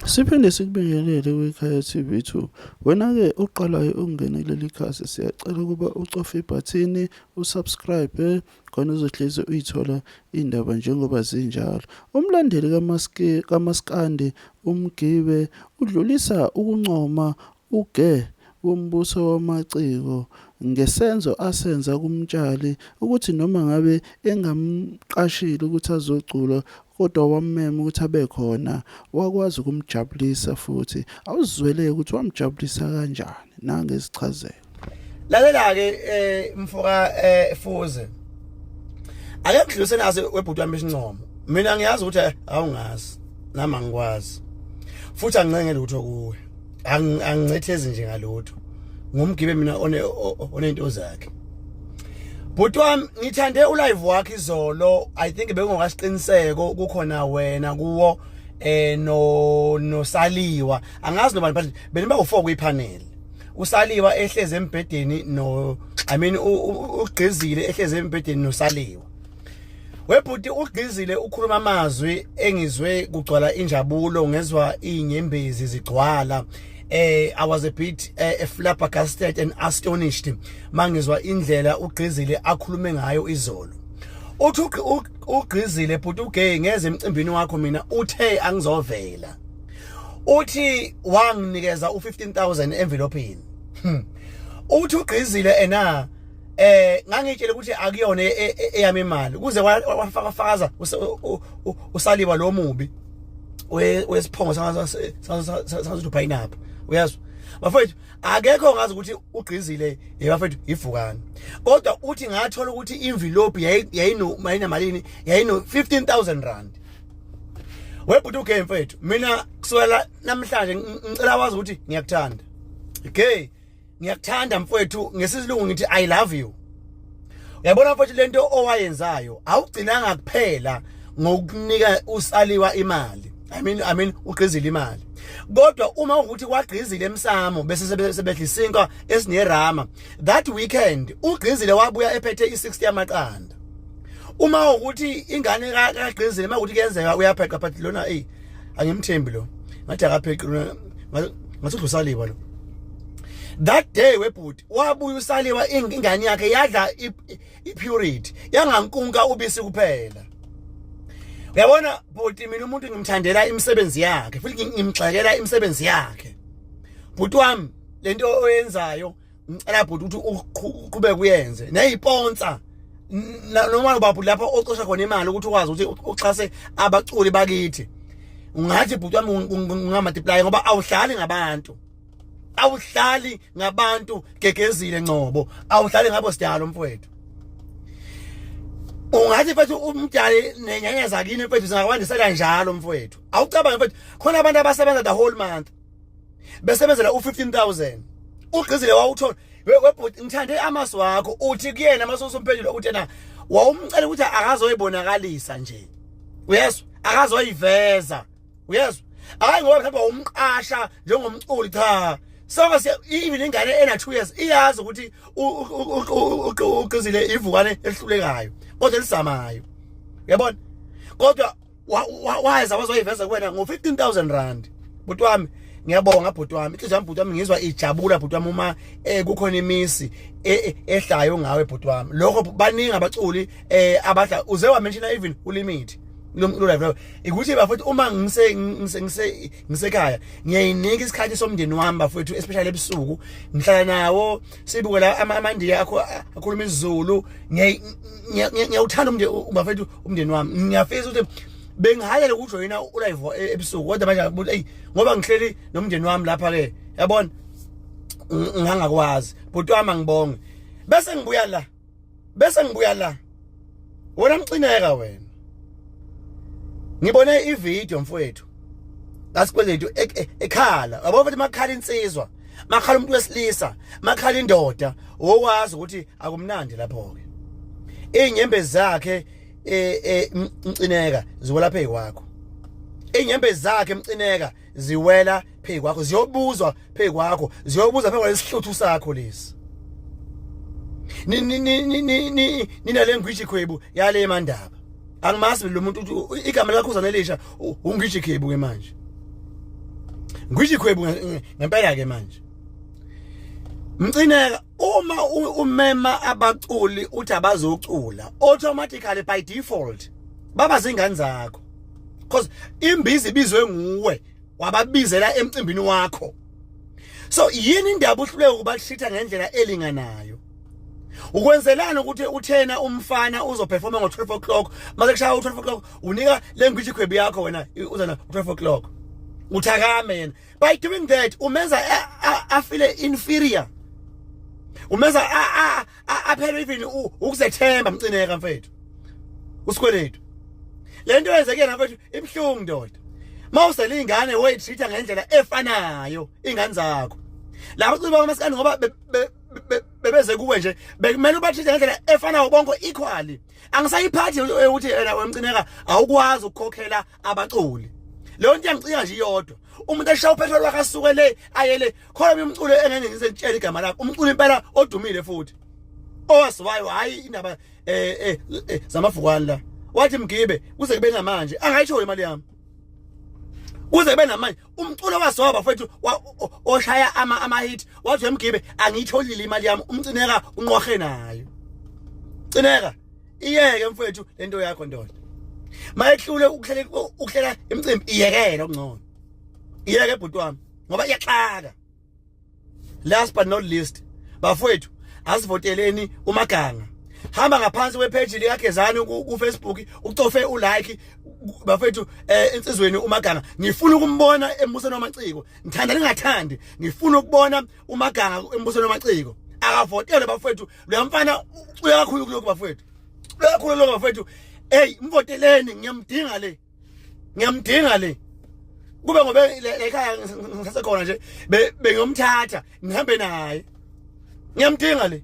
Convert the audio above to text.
Siphinde sikubingelele kwiKhaya TV 2. Wena-ke oqalayo ukungena kuleli khasi siyacela ukuba ucofe ibhathini usubscribe khona uzohlezi uyithola iy'ndaba njengoba zinjalo. Umlandeli kaMaskandi uMgibe udlulisa ukuncoma uGe woMbuso wamaCiko ngesenzo asenza kuMtshali ukuthi noma ngabe engamqashile ukuthi azocula kodwa wammema ukuthi abe khona wakwazi ukumjabulisa futhi awuzweleke ukuthi wamjabulisa kanjani nangezichazelo. Lalela-ke eh mfoka eh Fuze. Ake ngidlulise naso webhuti wami isincomo. Mina ngiyazi ukuthi eh, awungazi nami angikwazi. Futhi angincenge lutho kuwe. Angincethezi nje ngalutho. Ngumgibe mina one onento zakhe. Bhuti wami ngithande ulive wakhe izolo I think bekungokasiqiniseko kukhona wena kuwo eh no nosaliwa angazi nobani but beniba u4 kwipanel usaliwa ehleze embhedeni no I mean ugqizile ehleze embhedeni nosaliwa webhuti ugqizile ukhuluma amazwi engizwe kugcwala injabulo ngezwa inyembezi zigcwala I was a bit flabbergasted and astonished mangizwa indlela ugqizile akhulume ngayo izolo uthi ugqizile bhuti ugay ngeze emcimbini wakho mina uthe angizovela uthi wanginikeza u15000 envelopini uthi ugqizile ena ngangitshela ukuthi akuyona eyami imali kuze wafaka fakaza usaliwa lo mubi wesiphongo sangazuthi pineapple uyazwa bafowethu akekho ngazi ukuthi ugqizile yebafethu ivukani kodwa uthi ngathola ukuthi envelope yayino mayinamalini yayino 15000 rand webhuti ugay mfethu mina kusukela namhlanje ngicela wazi ukuthi ngiyakuthanda gay ngiyakuthanda mfethu ngesilungu ngithi i love you uyabona mfethu lento owayenzayo awugcinanga kuphela ngokunika usaliwa imali I mean ugqizile imali kodwa uma ukuthi kwagqizile emsamo bese sebedla isinkwa esinerama that weekend ugqizile wabuya ephethe i60 yamaqanda uma ukuthi ingane kagqizile uma ukuthi kuyenzeka uyapheqa but lona ey angimthembi lo ngathi akapheqi lona ngathi udlusaliwa lo that day webhuti wabuya usaliwa ingane yakhe yadla ipurity yangankunka ubisi kuphela uyabona bhuti mina umuntu ngimthandela imisebenzi yakhe futhi ngimgxekela imisebenzi yakhe bhuti wami lento oyenzayo ngicela bhuti ukuthi uqhubeke uyenze neyiponsa noma ubaba lapho ocosha khona imali ukuthi ukwazi ukuthi uxhase abaculi bakithi ungathi bhuti wami ungamultiply ngoba awuhlali ngabantu awuhlali ngabantu gegezile ngcobo awuhlali ngabo sidalo mfowethu ungathi mfethu umdali nenyanya zakini mfethu zingakwandisela njalo mfowethu awucabange mfethu khona abantu abasebenza the whole month besebenzela u15000 ugqizile wawuthola webhuti ngithande amaso wakho uthi kuyena amaso umphendula uthi na wawumcela ukuthi akazoyibonakalisa nje uyezwa akazoyiveza uyezwa hayi ngoba mhlawumbe wawumqasha njengomculi cha sonke siya even ingane ena 2 years iyazi ukuthi ugqizile ivukane elihlulekayo kodwa elisamayo uyabona kodwa waza wazoyiveza kuwena ngo-15000 rand bhuti wami ngiyabonga bhuti wami inhliziyo yami bhuti wami ngizwa ijabula bhuti wami uma kukhona imisi ehlayo ngawe bhuti wami lokho baningi abaculi abadla uze wamention even ulimit lo live lo ukuthi bafethu uma ngise ngise ngisekhaya ngiyayinika isikhathi somndeni wami bafethu especially ebusuku ngihlala nawo sibuke la amandiya akho akhuluma isiZulu ngiyawuthanda umndeni bafethu umndeni wami ngiyafisa ukuthi bengihalela ukujoyina ulive ebusuku kodwa manje ngibona ey ngoba ngihleli nomndeni wami lapha ke yabona ngangakwazi bhuti wami angibonge bese ngibuya la bese ngibuya la wena mcineka wena ngibone ivideo mfowethu kasikweletu ekhala yabo futhi makhala insizwa makhala umuntu wesilisa makhala indoda wokwazi ukuthi akumnandi lapho ke inyembezi zakhe mcineka ziwela phezu kwakho inyembezi zakhe mcineka ziwela phezu kwakho ziyobuzwa phezu kwakho ziyobuza phezu kwalesihluthu sakho lesi ni ni ni ni ni nina lengwiji khwebu yale mandaba angimazi lo muntu uthi igama likakhuzane elisha ungwiji khwebu ke manje Ngwisho ikhwebu ngempela ke manje. Mcineka uma umema abaculi uthi abazocula automatically by default baba zingane zakho because imbizi ibizwe nguwe wababizela emcimbini wakho. So yini indaba uhluleke ukubahlitha ngendlela elinganayo? Ukwenzelana ukuthi uthena umfana uzoperforma ngo-12 o'clock, mase kushaya u-12 o'clock unika le ngwishi ikhwebu yakho wena uza na 12 o'clock uthakame yena. By doing that umenza afile inferior, umenza aphele even ukuzethemba. Mcineka mfethu, usikweletu le nto yenzeke mfethu ibuhlungu ndoda. Mawusele ingane woyitreat ngendlela efanayo ingane zakho labo culi bamaskandi, ngoba bebeze kuwe nje bekumele ubatreat ngendlela efanayo bonke equally. Angisayiphathi ukuthi yena wemcineka awukwazi ukukhokhela abaculi. Leyo nto iyangicika nje iyodwa. Umuntu eshaya upetrol wakhe asuke le ayele khona umculo engeke ngizentshela igama lakhe, umculo impela odumile futhi owaziwayo, hayi indaba zamavukwane la. Wathi mgibe kuze kube namanje angayisho imali yami, kuze kube namanje umculo waziwa bafethu oshaya ama hit, wathi emgibe angiyitholile imali yami, umcineka unqwahe nayo. Cineka, iyeke mfethu lento yakho ndoda. Mayehlule ukuhlela imicimbi, iyekele okungcono, iyeke bhuti wami ngoba iyaxaka. Last but not least bafowethu, asivoteleni uMaganga. Hamba ngaphansi kwepage likaGezani ku Facebook ucofe ulike bafethu, insizweni uMaganga. Ngifuna ukumbona embusweni wamaciko, ngithanda ningathandi, ngifuna ukubona uMaganga embusweni wamaciko. Akavotelwe bafethu, lo mfana ucula kakhulu kulokhu bafethu, ucula kakhulu lokhu bafethu. Hey, mvoteleni, ngiyamdinga le, ngiyamdinga le. Kube ngoba ekhaya ngisasekhona nje bengiyomthatha ngihambe naye, ngiyamdinga le.